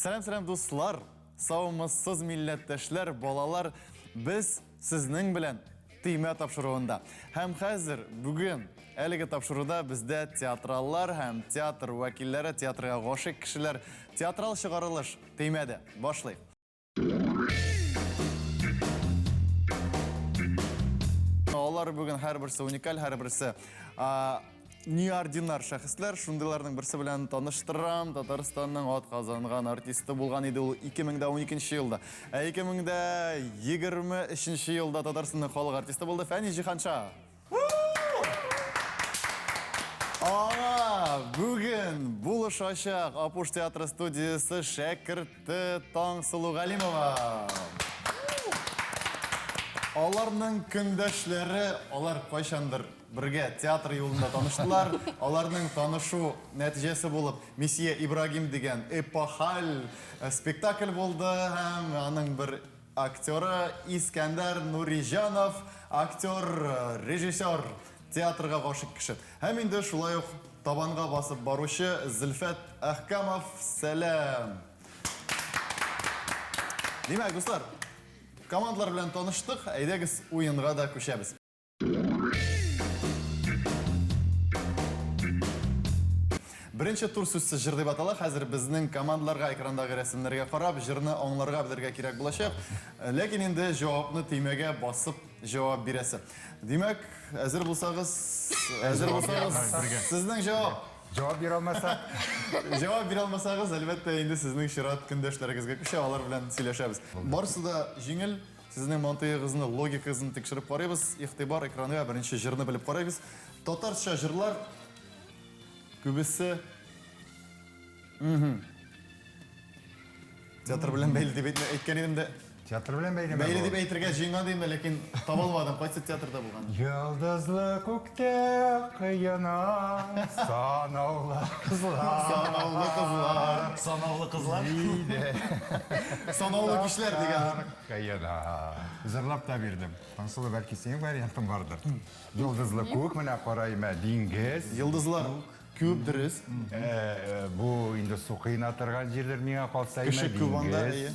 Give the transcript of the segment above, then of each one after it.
Сәлам, сәлам, дуслар! Саумысыз, милләттәшләр, балалар! Без сезнең белән Төймә тапшыруында. Һәм хәзер, бүген, әлеге тапшыруда бездә театраллар һәм театр вәкилләре, театрга гашыйк кешеләр, театрал чыгарылыш Төймәдә. Башлыйк. Алар бүген һәрберсе уникаль, һәрберсе неординар шәхесләр. Шундыйларның берсе белән таныштырам. Татарстанның атказанган артисты булган иде ул 2012 елда. Ә 2023 елда Татарстанның халык артисты булды Фәнис Җиһанша. Аңа бүген булышачак Апуш театры студиясе шәкерте Таңсылу Галимова. Аларның көндәшләре, алар кайчандыр бергә театр юлында таныштылар. Аларның танышу нәтиҗәсе булып Месье Ибрагим дигән эпохаль спектакль булды һәм аның бер Актеры Искәндәр Нуриҗанов, актер, режиссер, театрга гашыйк кеше. Һәм инде шулай ук табанга басып баручы Зөлфәт Әхкамов, сәлам! Димәк, дуслар, командалар белән таныштык, әйдәгез уенга да күчәбез. Беренче тур сүзсез җыр дип атала. Хәзер безнең командаларга экрандагы рәсемнәргә карап, җырны аңларга белергә кирәк булачак. Ләкин инде җавапны төймәгә басып җавап бирәсе. Димәк, әзер булсагыз, әзер булсагыз, сезнең җавап. Җавап бирә алмасак? Җавап бирә алмасагыз, әлбәттә, инде сезнең чират көндәшләрегезгә күчә, алар белән сөйләшәбез. Барысы да җиңел. Сезнең мантыйгыгызны, логикагызны тикшереп карыйбыз. Игътибар экранга беренче җырны белеп карыйбыз. Татарча җырлар күбесе Театр белән бәйле дип әйткән идем дә. Театр белән бәйлеме Бәйле дип әйтергә җыенган идем дә, ләкин таба алмадым, кайсы театрда булган. Йолдызлы күктә коена санаулы кызлар. Санаулы кызлар. Санаулы кызлар. Санаулы кичләр дигән. Каена. Җырлап та бирдем. Таңсылу, бәлки синең вариантың бардыр. Йолдызлы күк, менә караймы, диңгез. Йолдызлар күп, дөрес. Э, э, бу инде су коена торган җирдер миңа калса, Кеше күп анда, әйе.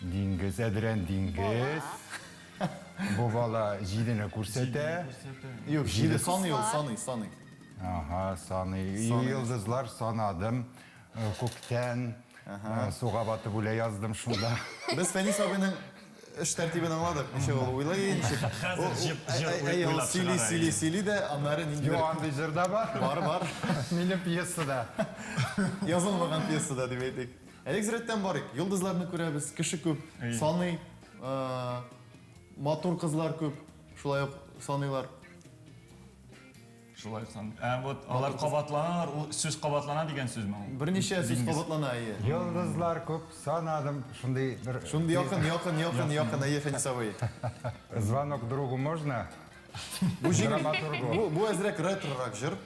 Диңгез, әдрән диңгез. Бу бала җидене күрсәтә. Юк, җиде саный ул, саный, саный. Ага, саный. Йолдызлар санадым. Э, күктән. Суга батып үлә яздым шунда. Без Фәнис абыйның эш тәртибен аңладык. Ничек ул уйлый, ничек. Хәзер җып җыр уйлап Сөйли, сөйли, сөйли дә, аннары ниндидер. Юк, андый җыр да бар. Бар, бар. Минем пьесада. Язылмаган пьесада дип әйтик. Әйдәгез рәттән барыйк. Йолдызларны күрәбез, кеше күп, саный, матур кызлар күп, шулай ук саныйлар. Шулай сан. Ә вот алар кабатланалар, ул сүз кабатлана дигән сүзме ул? Берничә сүз кабатлана, әйе. Йолдызлар күп санадым, шундый бер Шундый якын, якын, якын, якын, әйе, Фәнис абый. Звонок другу можно? Бу җиңел. Драматургу. Бу, бу әзрәк ретрорак җыр.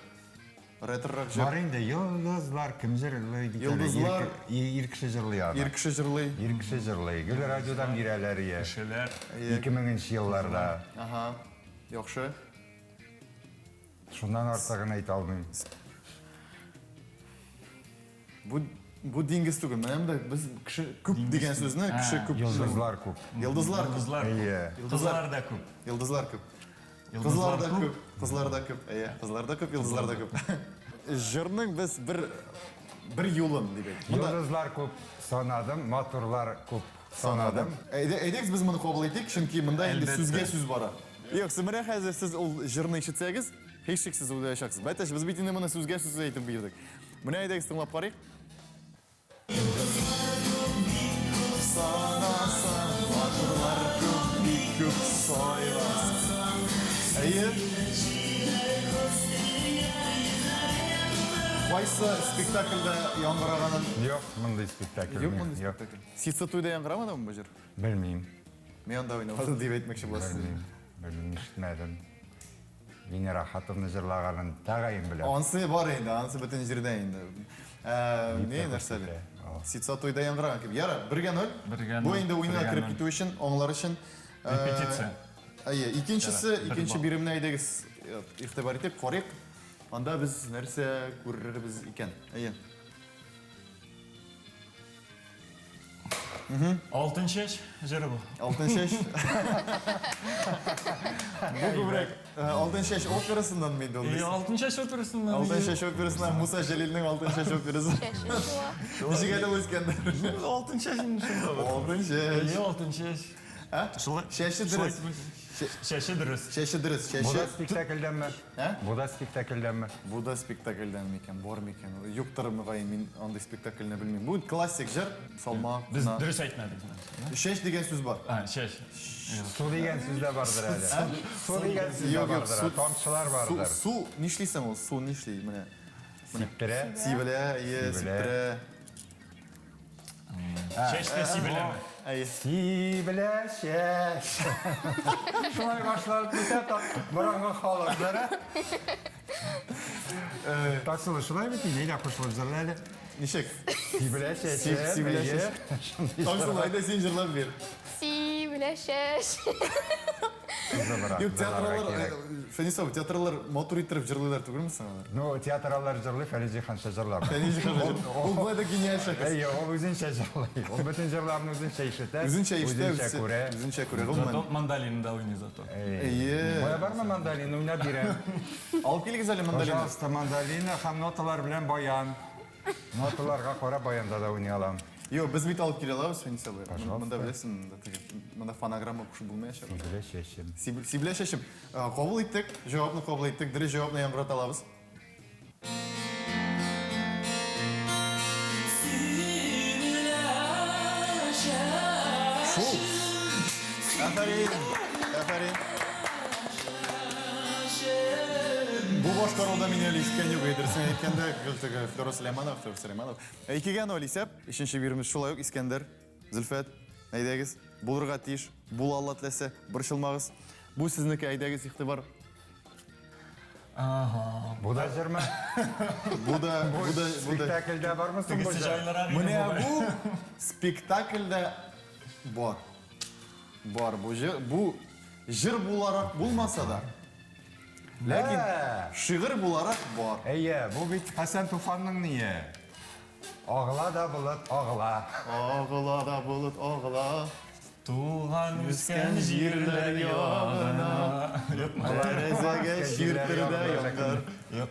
Ретрорак җыр. Бар инде, йолдызлар кем җырлый бит әле? Йолдызлар. Ир, ир кеше җырлый аны. Ир кеше җырлый. Ир кеше җырлый. Гел радиодан бирәләр ие. Кешеләр. 2000 нче елларда. Ага. Яхшы. Шуннан артыгын әйтә алмыйм. Бу бу диңгез түгел. Менә монда без кеше күп дигән сүзне кеше күп. Йолдызлар күп. Йолдызлар күп. Йолдызлар күп. Әйе. Кызлар да күп. Йолдызлар күп. Кызлар да күп. Кызлар да күп. Әйе, кызлар да күп, йолдызлар да күп. Җырның без бер бер юлын дип әйтик. Монда Йолдызлар күп санадым, матурлар күп санадым. Әйдә, әйдәгез без моны кабул итик, чөнки монда инде сүзгә сүз бара. Юк, менә хәзер сез ул җырны ишетсәгез, һичшиксез уйлаячаксыз. Бәтәч, без бит инде моны сүзгә сүз әйтеп бирдек. Менә әйдәгез тыңлап карыйк. Санасаң, матурлар күп, бик күп сайласаң. Әйе. Кайсы спектакльдә яңгыраганын? Юк, мондый спектакль. Юк, мондый спектакль. Ситсы туйда яңгырамадымы бу җыр? Белмим. Мин анда уйнамадым дип әйтмәкче буласыз. Белмим, белмим, ишетмәдем. Венера Хатовна җырлаганын тәгаен беләм. Ансы бар инде, ансы бөтен җирдә инде. Ә, не нәрсә әле? Ситса туйда яңгыраган кебек. Ярар, бергә ноль. Бергә Бу ноль, инде уенга бергә кереп ноль. китү өчен, аңлар өчен. Ә, Репетиция. Әйе, икенчесе, Ярар, бер икенче балл. биремне әйдәгез э, игътибар итеп карыйк. Анда без нәрсә күрербез икән? Әйе. Алтын чәч җыры бу. Алтын чәч. Бу күбрәк Алтын чәч операсыннан инде ул. Е, Алтын чәч операсыннан. Алтын чәч операсыннан Муса Җәлилнең Алтын чәч операсы. Чәче шуа. Ничек әле ул Искәндәр? Алтын чәч инде шунда. Алтын чәч. Е, алтын чәч. Ә? Шулай. Чәче дөрес. Чәче дөрес. Чәче дөрес. Бу да Чәче. спектакльдәнме? Ә? Бу да спектакльдәнме? Бу да спектакльдән микән, бар микән? Юктыр мөгаен, мин андый спектакльне белмим. Бу классик җыр, салмак Без кына. дөрес әйтмәдек. значит, Чәч дигән сүз бар. А, чәч. Су дигән сүз дә бардыр әле. Су дигән сүз дә Юк, юк, бардыр. су- Тамчылар Су, бардыр. су нишлисең ул? Су нишли? Менә. Сиптерә. Сибелә, ие, Сибелә. сиптерә. Чәч тә сибеләме? Әйе. Сибелә чәч. Шулай башланып китә та борынгы халык җыры. Таңсылу шулай бит инде, әйдә кушылып җырла әле. Ничек? Сибелә чәчем. Сибелә әйе. чәч. Таңсылу, әйдә син җырлап бир. Сибелә чәч. Сузыбрак Юк, җырларга театралар, кирәк. Фәнис абый, театралар матур иттереп җырлыйлар түгелме соң алар? Ну, театралар җырлый, Фәнис Җиһанша җырламый. Фәнис Җиһанша җырлый. Ул болай да гениаль шәхес. Әйе, ул үзенчә җырлый. Ул бөтен җырларны үзенчә ишетә, Үзенчә ишетә, үзенчә күрә. Үзенчә күрә, гомумән. Зато мандолинда уйный зато. Әйе. Кая барма мандолина уйнап бирәм. Алып килегез әле мандолина. Пожалуйста, мандолина һәм ноталар белән баян. Ноталарга карап баянда да уйный алам. Юк, без бит алып килә алабыз, Фәнис абый. Пожалуйста. Монда беләсең, монда теге, монда фонограмма кушып булмаячак. Сибелә чәчем. Сибелә чәчем. Кабул иттек, җавапны кабул иттек, дөрес җавапны яңгырата алабыз. Шул. Афәрин. Афәрин. Бу башкаруда мин әле ишеткән юк, дөресен әйткәндә, гел теге Флера Сөләйманова, Флера Сөләйманова. Икегә ноль исәп. Өченче биремебез шулай ук Искәндәр, Зөлфәт, әйдәгез, булырга тиеш, була Алла теләсә, борчылмагыз. Бу сезнеке, әйдәгез, игътибар. Ага. Бу да җырмы? Бу да, бу да, бу да. Спектакльдә бармы соң бу Тегесе җыр? җайлырак иде Менә бугай. бу спектакльдә бар. Бар бу җыр, бу җыр буларак булмаса да, ләкин Ә. шигырь буларак бар. Әйе, бу бит Хәсән Туфанның ние. Агыла да болыт, агыла. Агыла да болыт, агыла. Туган үскән җирләр ягына. Тәрәзәгә чиртер дә яңгыр.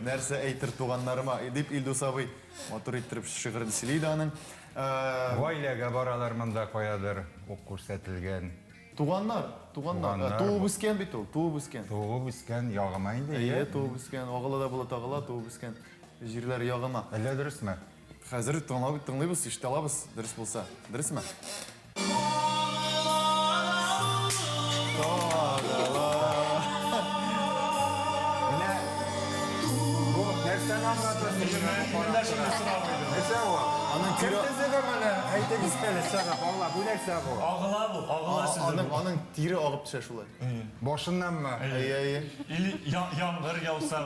Нәрсә әйтер туганнарыма, дип Илдус абый матур иттереп шигырен сөйли дә аның. Гаиләгә баралар монда каядыр ук күрсәтелгән. Туганнар, туганнар. Туып үскән бит ул, туып үскән. Туып үскән ягыма инде. Әйе, туып үскән. Агыла да болыт агыла, туып үскән җирләр ягыма. Әллә дөресме? Хәзер тыңлап, тыңлыйбыз, ишетә алабыз, дөрес булса. Дөресме? Менә бу нәрсәне аңлата сиңа бу карап тора? Нәрсә ул? Аның Кем тире төзеде моны? Әйтегез әле, чыгып, аңла, бу нәрсә бу? Агыла бу, агыла сүзе аның бу. аның тире агып төшә шулай. Башыннанмы? Әйе, әйе. Или яңгыр яуса,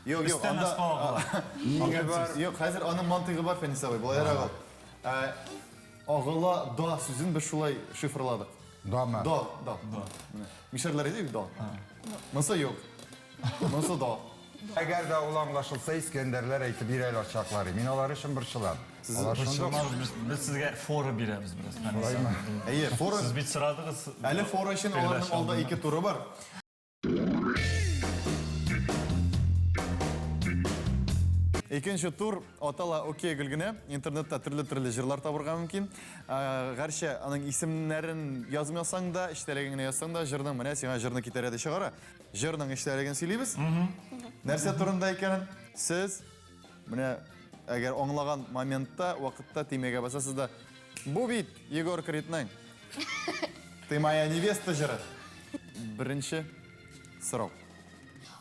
Юк, юк, Өстән анда аска агыла. Нигә бар? Юк, хәзер аның мантыйгы бар, Фәнис абый, болайрак ул. Ә, Агыла да сүзен без шулай шифрладык. Дамы? Да, да. Менә. Мишәрләр әйтә бит да. Монысы юк. Монысы да. Әгәр дә ул аңлашылса, Искәндәрләр әйтеп бирә алачаклар. Мин алар өчен борчылам. Алар шундук Борчылмагыз, без, без сезгә фора бирәбез бераз. Фәнис абый. Әйе, фора. Сез бит сорадыгыз. Әле фора өчен аларның Передача алда алдыннан. ике туры бар. Икенче тур атала Окей Гөлгенә. Интернетта төрле-төрле җырлар табырга мөмкин. Ә, Гәрчә аның исемнәрен язмасаң да, эчтәлеген генә язсаң да, җырның менә сиңа җырны китерә дә чыгара. Җырның эчтәлеген сөйлибез. Нәрсә турында икәнен сез менә әгәр аңлаган моментта, вакытта төймәгә басасыз да, бу бит Егор Кридның Ты моя невеста җыры. Беренче сорау.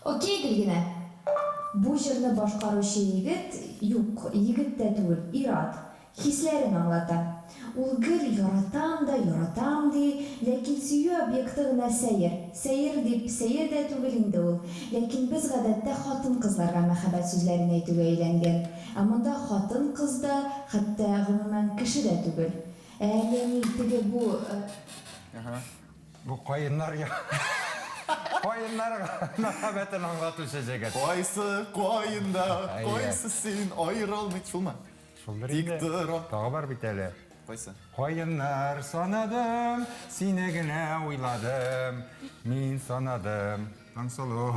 Окей, Гөлгенә. Бу җырны башкаручы егет, юк, егет тә түгел, ир-ат, хисләрен аңлата. Ул гел яратам да яратам ди, ләкин сөю объекты гына сәер. Сәер дип, сәер дә түгел инде ул. Ләкин без гадәттә хатын-кызларга мәхәббәт сүзләрен әйтүгә өйрәнгән. Ә монда хатын-кыз да, хәтта, гомумән, кеше дә түгел. Ә әллә ни теге бу. Бу каеннар я. Каеннар мәхәббәтен аңлатучы җегет. Кайсы каенда, кайсы син аерылмый. Шулмы? Шулдыр Тик инде. тора. Тагы бар бит әле. Кайсы? Каеннар санадым, сине генә уйладым, мин санадым. Таңсылу,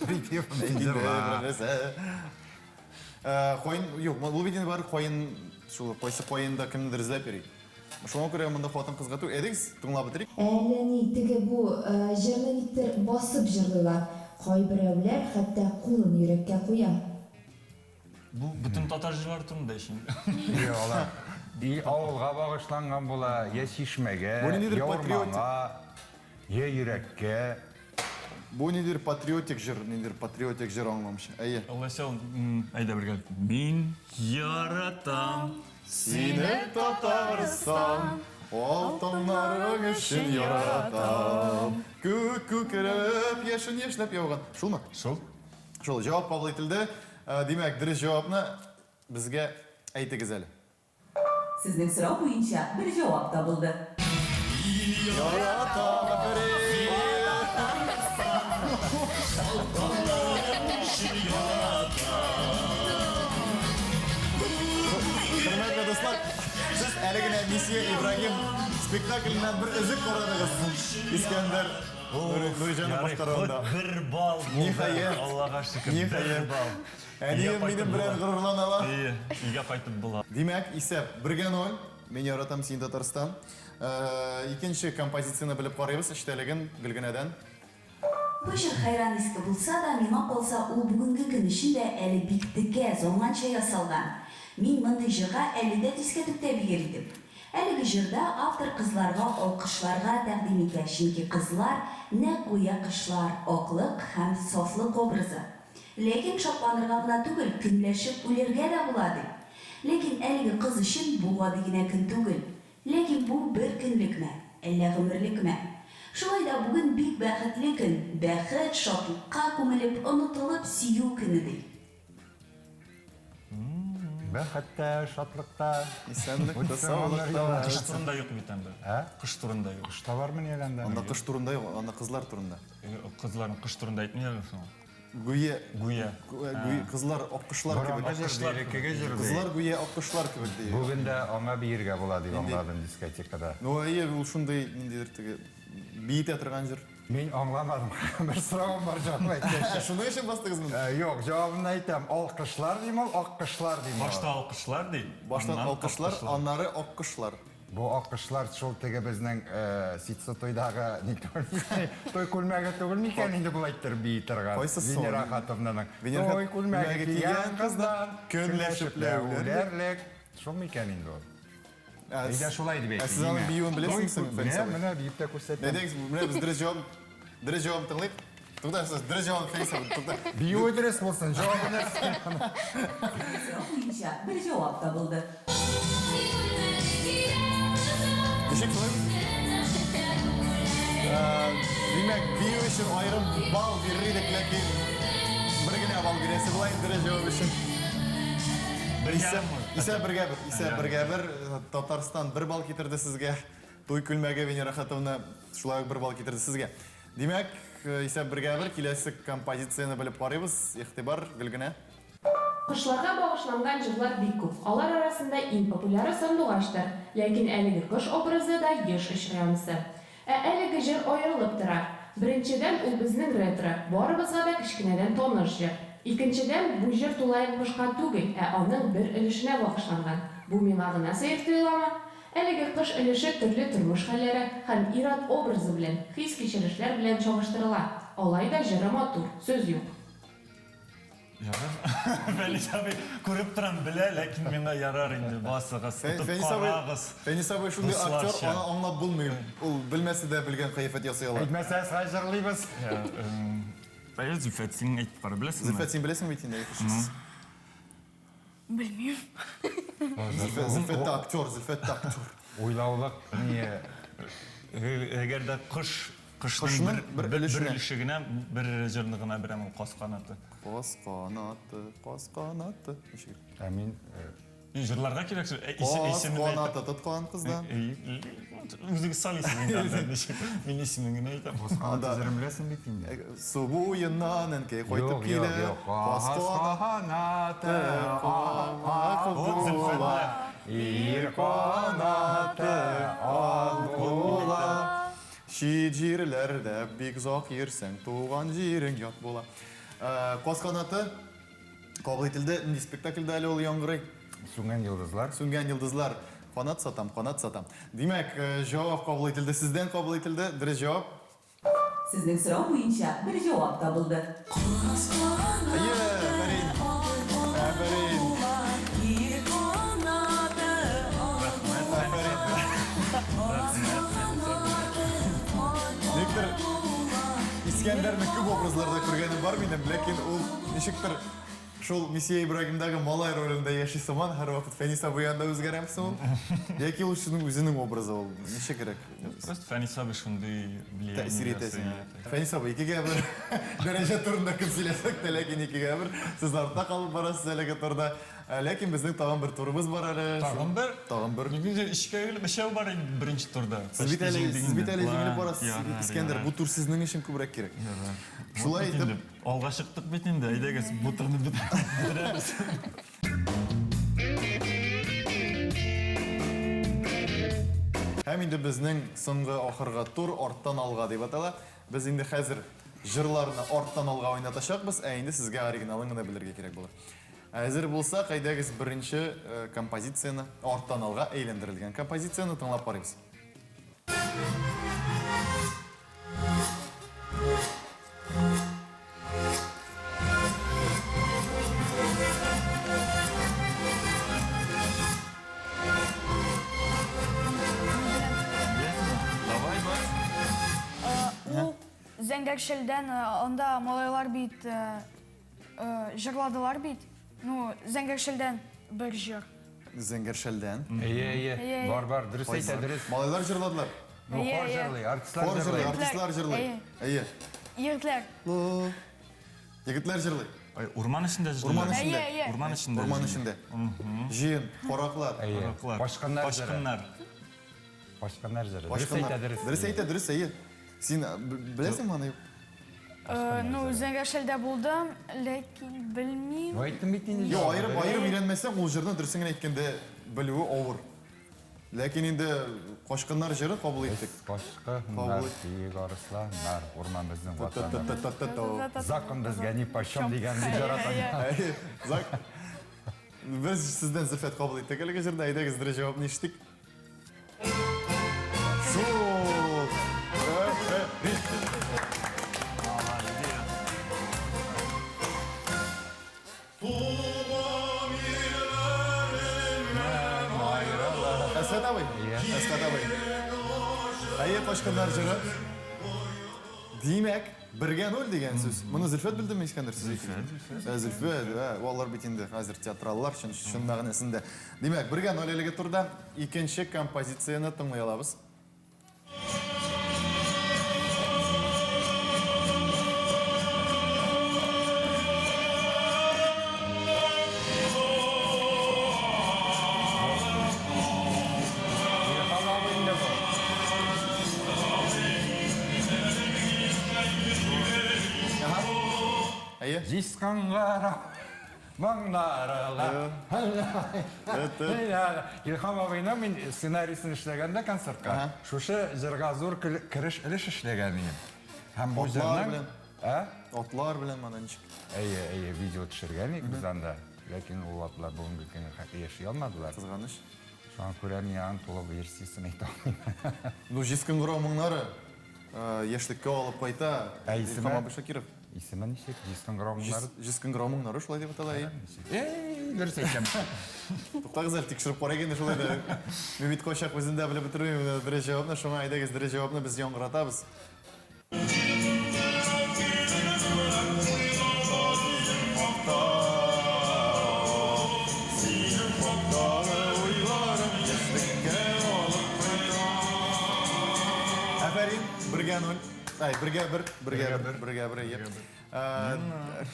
припевын җырла. Э, каен, юк, бу бит инде бар каен, шул кайсы каенда кемнедер эзләп йөри. Шуңа күрә монда хатын-кызга түгел. Әйдәгез, тыңлап бетерик. Әллә ни теге бу җырны никтер басып җырлыйлар. Кайберәүләр хәтта кулын йөрәккә куя. Бу бөтен татар җырлары турында ич инде. Юк, алар и авылга багышланган була, я чишмәгә, Бу ниндидер я патриотик. урманга, я йөрәккә. Бу ниндидер патриотик җыр, ниндидер патриотик җыр аңламыйча. Әйе. Алайса, әйдә бергә. Мин яратам Сине, Татарстан, алтыннарың өчен яратам. Күк күкрәп, яшен яшьнәп яуган. Шулмы? Шул. Шул, җавап кабул ителде. Э, димәк, дөрес җавапны безгә әйтегез әле. Сезнең сорау буенча бер җавап табылды. Яратам, афәрин! Хөрмәтле дуслар, сез әле генә Месье Ибрагим спектакленнән бер өзек карадыгыз. Искәндәр Нуриҗанов Ярый, башкаруында. хоть бер балл булды. Ниһаять. Аллага шөкер, бер Ниһаять. балл. Әнием Өйгә минем кайтып белән була. горурлана ала. Ие, өйгә кайтып була. Димәк, исәп бергә ноль. Мин яратам сине, Татарстан. Э, икенче композицияне белеп карыйбыз, эчтәлеген Гөлгенәдән. Бу җыр хәйран иске булса да, миңа калса, ул бүгенге көн өчен дә әле бик текә, заманча ясалган. Мин мондый җырга әле дә дискәтүктә биер идем. Әлеге җырда автор кызларга алкышларга тәкъдим итә, чөнки кызлар, нәкъ гүя кышлар, аклык һәм сафлык образы. Ләкин шатланырга гына түгел, көнләшеп үләргә дә була, ди. Ләкин әлеге кыз өчен бу гади генә көн түгел. Ләкин бу бер көнлекме, әллә гомерлекме? Шулай да бүген бик бәхетле көн, бәхет, шатлыкка күмелеп, онытылып сөю көне, ди. Бәхеттә, шатлыкта. Исәнлектә, саулыкта. Кыш турында юк бит анда. Ә? Кыш турында юк. Кыш та бармыни әле анда? Анда кыш турында юк, анда кызлар турында. Кызларның кыш турында әйтмиләр соң. Гүя Гүя. Гүя кызлар аккошлар кебек. Борынгы җыр ди, элеккеге җыр ди. Кызлар гүя аккошлар кебек ди. Бүген дә аңа биергә була дип аңладым дискотекада. Ну, әйе, ул шундый ниндидер теге биетә торган җыр. Мин аңламадым. Бер соравым бар, җавабын әйткәч. Ә шуның өчен бастыгызмы? Э, юк, җавабын әйтәм. Алкышлар дим ул, аккышлар дим ул. Башта алкышлар ди. Баштан аннан алкышлар, аннары аккошлар. Бу аккышлар шул теге безнең э, ситсы туйдагы ни түгел, той күлмәге түгел микән инде болай иттереп бии торган. Кайсысы ул? Венера Хатовнаның. Венера Той күлмәге күлмәге кигән кигән кыздан көнләшеп көнләшеп Шул микән инде ул? Ә, Әйдә шулай дип Ә сез аның биюен беләсеңме соң, Фәнис Менә, абый? менә биеп тә күрсәтәм. Әйдәгез, менә без дөрес җавап, дөрес җавап тыңлыйк. Тукта, сез дөрес җавап Фәнис абый, тукта. Биюе дөрес булсын, җавабы нәрсә? Сорау буенча бер җавап табылды. Ничек шулай? Димәк, бию өчен аерым балл бирер идек, ләкин бер генә балл бирәсе була инде дөрес җавап өчен. Бер Исәп, ярыммы? исәп бергә бер, исәп бергә бер. Татарстан бер балл китерде сезгә. Туй күлмәге Венера Хатовна шулай ук бер балл китерде сезгә. Димәк, исәп бергә бер. Киләсе композицияне белеп карыйбыз. Игътибар, Гөлгенә. Кошларга багышланган җырлар бик күп. Алар арасында иң популяры сандугачтыр. Ләкин әлеге кош образы да еш очрый анысы. Ә әлеге җыр аерылып тора. Беренчедән, ул безнең ретро, барыбызга да кечкенәдән таныш җыр. Икенчедән, бу җыр тулаем кошка түгел, ә аның бер өлешенә багышланган. Бу миңа гына сәер тоеламы? Әлеге кош өлеше төрле тормыш хәлләре һәм ир-ат образы белән, хис-кичерешләр белән чагыштырыла. Алай да җыры матур, сүз юк. Ярар. Фәнис абый, күреп торам, белә, ләкин миңа ярар инде, басыгыз, отып Фәнис абый, карагыз. Фәнис абый шундый актер, Дусларча. аны аңлап булмый. Ул белмәсә дә белгән кыяфәт ясый ала. Әйтмәсә, хәзер җырлыйбыз. Әйе, Зөлфәт, син әйтеп кара, беләсеңме? Зөлфәт, син беләсең бит инде, әйтешсез. Белмим. Зөлфәт, Зөлфәт тә актер, Зөлфәт тә актер. Уйлаулык не Әгәр дә кош кошның Кошның бер, бер бер, өлешенә. өлеше генә, бер җырны гына беләм, ул каз канаты. Каз канаты, каз канаты. Ничек? Ә мин Җырларга кирәк шул. Каз канаты тоткан кыздан. Үзегез саныйсыз инде анда ничек. Мин исемен генә әйтәм. Каз канаты җырын беләсең бит инде. Су буеннан әнкәй кайтып килә. Каз канаты була. Ир канаты ат була. Чит җирләрдә бик озак йөрсәң, туган җирең ят була. Каз канаты кабул ителде. Нинди спектакльдә әле ул яңгырый? Сүнгән йолдызлар. Сүнгән йолдызлар. Канат сатам, канат сатам. Димәк, җавап кабул ителде, сездән кабул ителде. Дөрес җавап. Сезнең сорау буенча бер җавап табылды. Әйе, афәрин. Афәрин. Никтер Искәндәрне күп образларда күргәнем бар минем, ләкин ул ничектер Шул Месье Ибрагимдагы малай ролендә яши сыман, һәрвакыт Фәнис абый янында үзгәрәме соң ул? Яки ул шуның үзенең образы ул, ничегрәк? Просто Фәнис абый шундый влияние Тәэсир итә сиңа. Фәнис абый, 2-1. Дәрәҗә турында күп сөйләсәк тә, ләкин 2-1. Сез артта калып барасыз әлеге турда. Ләкин безнең тагын бер турыбыз бар әле. Тагын бер? Тагын бер. Нигә өчкә өчәү бар инде беренче турда. Сез бит әле, сез бит әле җиңелеп барасыз, Искәндәр. Бу тур сезнең өчен күбрәк кирәк. Шулай итеп, Алга чыктык бит инде, әйдәгез, бу турны бетерәбез. Һәм инде безнең соңгы ахыргы тур арттан алга дип атала. Без инде хәзер җырларны арттан алга уйнатачакбыз, ә инде сезгә оригиналын гына белергә кирәк булыр. Әзер булсак, әйдәгез беренче э, композицияне, арттан алга әйләндерелгән композицияне тыңлап карыйбыз. Давай, бас. Ул Зәңгәр шәлдән анда малайлар бит җырладылар бит. Ну, Зәңгәр шәлдән бер җыр. Зәңгәр шәлдән. Әйе, әйе. Бар, бар, дөрес әйтә, дөрес. Малайлар җырладылар. Ну, хор җырлый, артистлар Хор җырлый, җырлый. артистлар җырлый. Әйе. Егетләр. Егетләр җырлый. Ай, урман эчендә җырлый. Урман эчендә. Әйе, әйе. Урман эчендә. Урман эчендә. Җыен, караклар. Әйе. Караклар. Качканнар җыры. Качканнар. Качканнар җыры. Дөрес Качканнар. әйтә, дөрес. Дөрес әйтә, дөрес, әйе. Син беләсеңме аны? Ну, Зәңгәр шәлдә булдым, ләкин белмим. Ну, әйттем бит инде. Юк, аерым, аерым өйрәнмәсәң, ул җырны дөресен генә әйткәндә белүе авыр. Ләкин инде Качкыннар җыры кабул иттек. Без качкыннар, биек арысланнар, урман безнең ватаныбыз. Закон безгә нипочем дигән бик яратам. Зак. Без сездән Зөлфәт кабул иттек әлеге җырны. Әйдәгез, дөрес җавапны ишетик. Шул. Әсхәт абый. Әсхәт абый. Әйе, качкыннар җыры. Димәк, бергә ноль дигән сүз. Моны Зөлфәт белдеме, Искәндәр? Сез Зөлфәт, Зөлфәт. Зөлфәт, алар бит инде хәзер театраллар, чын, чын мәгънәсендә. Димәк, бергә ноль әлеге турда. Икенче композицияне тыңлый алабыз. Әйе. Җиз кыңгырау моңнары Илһам абыйның мин сценарийсын эшләгәндә концертка шушы җырга зур кереш өлеш эшләгән идем. Һәм бу җырның Ә? Атлар белән моны ничек? Әйе, әйе, видео төшергән идек без анда. Ләкин ул атлар бүгенге көнгә хәтле яши алмадылар. Кызганыч. Шуңа күрә мин аның тулы версиясен әйтә алмыйм. Ну, җиз кыңгырау моңнары яшьлеккә алып кайта. Ә исеме? Илһам абый Шакиров. Исеме ничек? Җиз кыңгырау моңнары? Җиз кыңгырау моңнары шулай дип атала, әйе. Эй, дөрес әйтәм. Туктагыз әле, тикшереп карыйк инде шулай да. Мин бит кайчак үзем дә белеп бетермим дөрес җавапны, шуңа әйдәгез дөрес җавапны без яңгыратабыз. Афәрин, бергә ноль. Ай, бергә бер, бергә бер, бергә бер, әйе.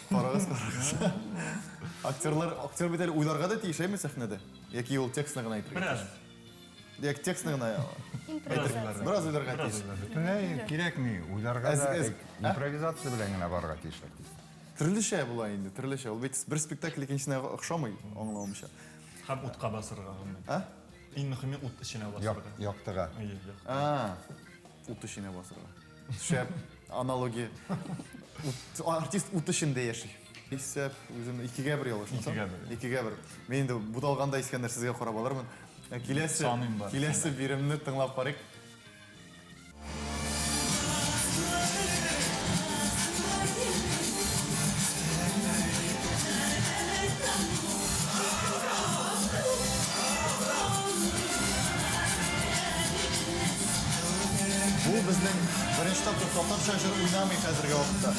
Карагыз, карагыз. Актерлар, актер бит әле уйларга да тиеш, әйме сәхнәдә? Яки ул текстны гына әйтергә Бераз. тиеш? Яки текстны гына әйтергә. Бераз уйларга тиеш. Бөтенләй кирәкми, уйларга да импровизация белән генә барырга тиеш артист. Төрлечә була инде, төрлечә. Ул бит бер спектакль икенчесенә охшамый, аңлавымча. Һәм утка басырга гомумән. А? Иң мөһиме ут эченә басырга. Яктыга. Әйе, якты. А, ут эченә басырга. Шәп аналогия. Ут, артист ут эчендә яши. Исәп үзем икегә бер ялгышмасам. Икегә бер. Икегә бер. Мин инде буталганда Искәндәр сезгә карап алырмын. Ә Киләсе, Саныйм бар. киләсе биремне тыңлап карыйк. Бу безнең беренче тапкыр татарча җыр уйнамый хәзерге вакытта.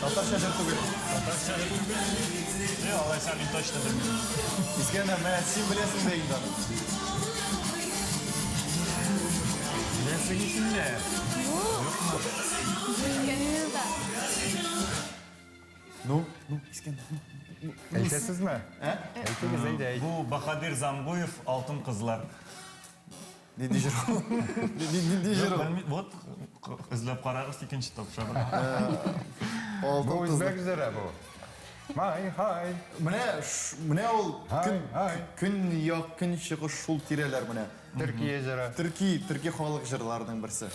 Татарча җыр түгел. Татарча җыр түгел. Не, алайса мин точно белмим. Искәндәр, менә син беләсең дә инде аны. Беләсең исемдә. Ну, ну, Искәндәр. ну. Әйтәсезме? Ә? Әйтегез, әйдә, әйт. Бу Баһадир Замгуев Алтын кызлар. Нинди җыр ул? Нинди җыр ул? Белми, вот эзләп карагыз икенче тапшыру. Бу Алтын кызлар. үзбәк җыры бу. Май, хай. Менә менә ул Һай, көн һай. көньяк көнчыгыш шул тирәләр менә. Төркия җыры. Төрки, төрки халык җырларының берсе.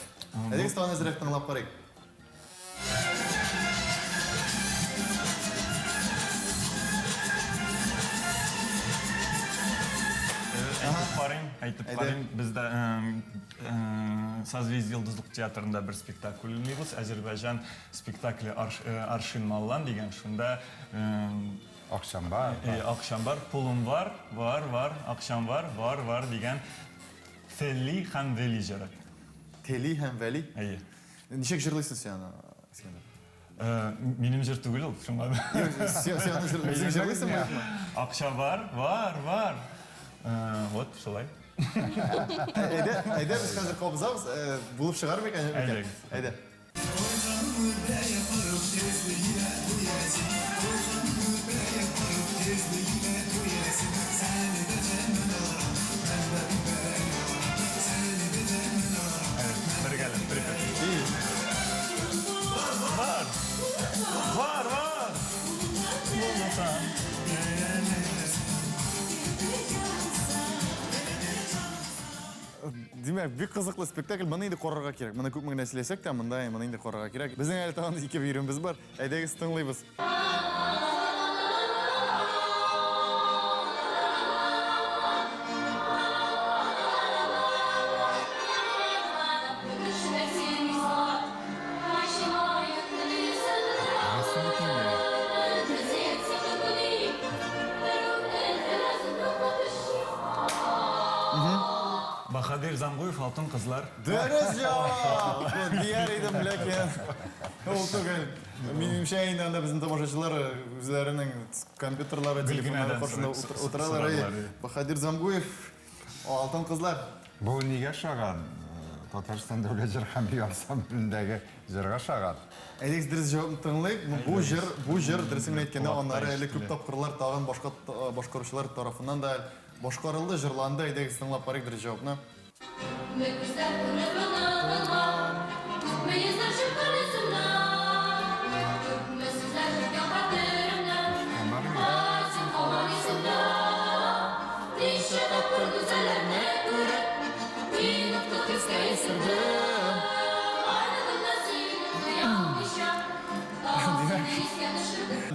Әйдәгез тагын әзрәк тыңлап карыйк. Әйтеп карыйм, әйтеп Әйдә. карыйм. Бездә Созвездие Йолдызлык театрында бер спектакль уйныйбыз. Әзербайҗан спектакле Аршин Маллан дигән. Шунда Акчам бар. Акчам бар, пулым бар, бар, бар, акчам бар, бар, бар дигән Тели һәм Вели җыры. Тели һәм Вәли. Әйе. Ничек җырлыйсың син аны, Искәндәр? Минем җыр түгел ул, шуңа. Син син аны җыр- үзең җырлыйсыңмы, юкмы? Акча бар, бар, бар. Вот шулай. Әйдә, әйдә без хәзер кабызабыз, булып чыгар микән, юк микән? Әйдәгез. Әйдә. Бергәләп, припев. Бар! Бар, бар! Булмасам. Димәк, бик кызыклы спектакль. Моны инде карарга кирәк. Моны күпме генә сөйләсәк тә, монда моны инде карарга кирәк. Безнең әле тагын ике биремебез бар. Әйдәгез тыңлыйбыз. Баһадир Замгуев Алтын кызлар. Дөрес җавап! Дияр идем, ләкин ул түгел. Минемчә, инде анда безнең тамашачылар үзләренең компьютерлары, телефоннары Гөлгенәдән каршында сорап- утыралар. сорарлар, Әйе. Баһадир Замгуев, Алтын кызлар. Бу нигә ошаган? Татарстан дәүләт җыр һәм бию ансамблендәге җырга ошаган. Әйдәгез дөрес җавапны тыңлыйк. Бу җыр, бу җыр дөресен генә әйткәндә, Колакта аннары әле күп ишетелә. тапкырлар тагын башка башкаручылар тарафыннан да башкарылды, җырланды. Әйдәгез тыңлап карыйк дөрес җавапны.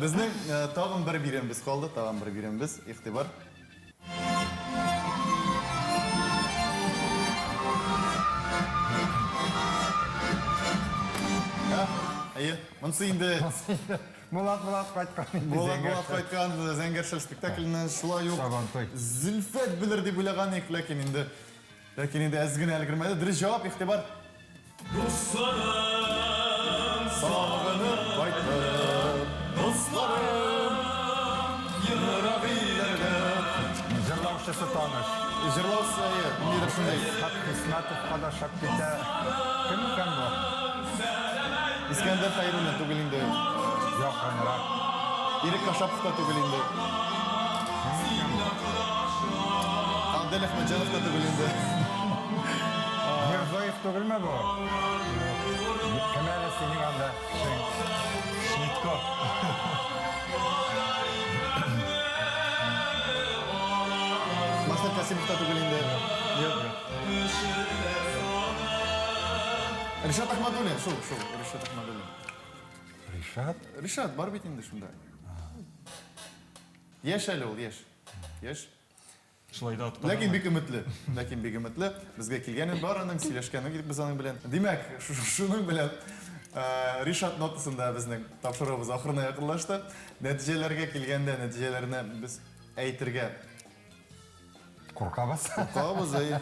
Безнең тагын бер биремебез калды, тагын бер биремебез. Игътибар. Әйе, монысы инде Булат Булат кайткан инде. Булат Булат кайткан Зәңгәр шәл спектакленнән шулай ук Сабантуй. Зөлфәт белер дип уйлаган идек, ләкин инде ләкин инде әз генә өлгермәде. Дөрес җавап, игътибар. Дусларым, Сагынып кайттым, дусларым, ерак илләргә. Җырлаучысы таныш. Җырлаучысы, әйе, ниндидер шундый. Исхак Хисмәтовка да шап китә. Кем икән бу? Искәндәр Хәйруллин түгел инде. Якынрак. Ирек Кашапов та түгел инде. Адель Әхмәтҗанов та түгел инде. Мирзоев түгелме бу? Кем әле синең анда? Шнитко. Касимов та түгел инде. Юк, юк. Ришат Ахмадуллин, шул, шул, Ришат Ахмадуллин. Ришат? Ришат бар бит инде шунда. Яшь әле ул, яшь. Яшь. Шулай да откан. Ләкин бик өметле. Ләкин бик өметле. Безгә килгәне бар аның, сөйләшкәне килеп без аның белән. Димәк, шуның белән э, Ришат нотасында безнең тапшыруыбыз ахырына якынлашты. Нәтиҗәләргә килгәндә, нәтиҗәләрне без әйтергә Куркабыз. Куркабыз, әйе.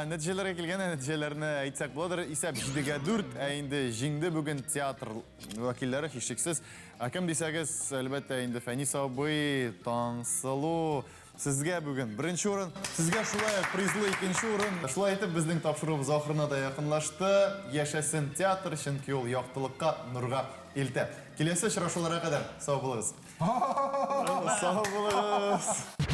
Нәтиҗәләргә килгәндә, нәтиҗәләрне әйтсәк буладыр. Исәп 7-гә 4, ә инде җиңде бүген театр вәкилләре һичшиксез. Ә кем дисәгез, әлбәттә, инде Фәнис абый, Таңсылу, сезгә бүген беренче урын, сезгә шулай ук призлы икенче урын. Шулай итеп, безнең тапшыруыбыз ахырына да якынлашты. Яшәсен театр, чөнки ул яктылыкка, нурга илтә. Киләсе очрашуларга кадәр сау булыгыз. Сау булыгыз.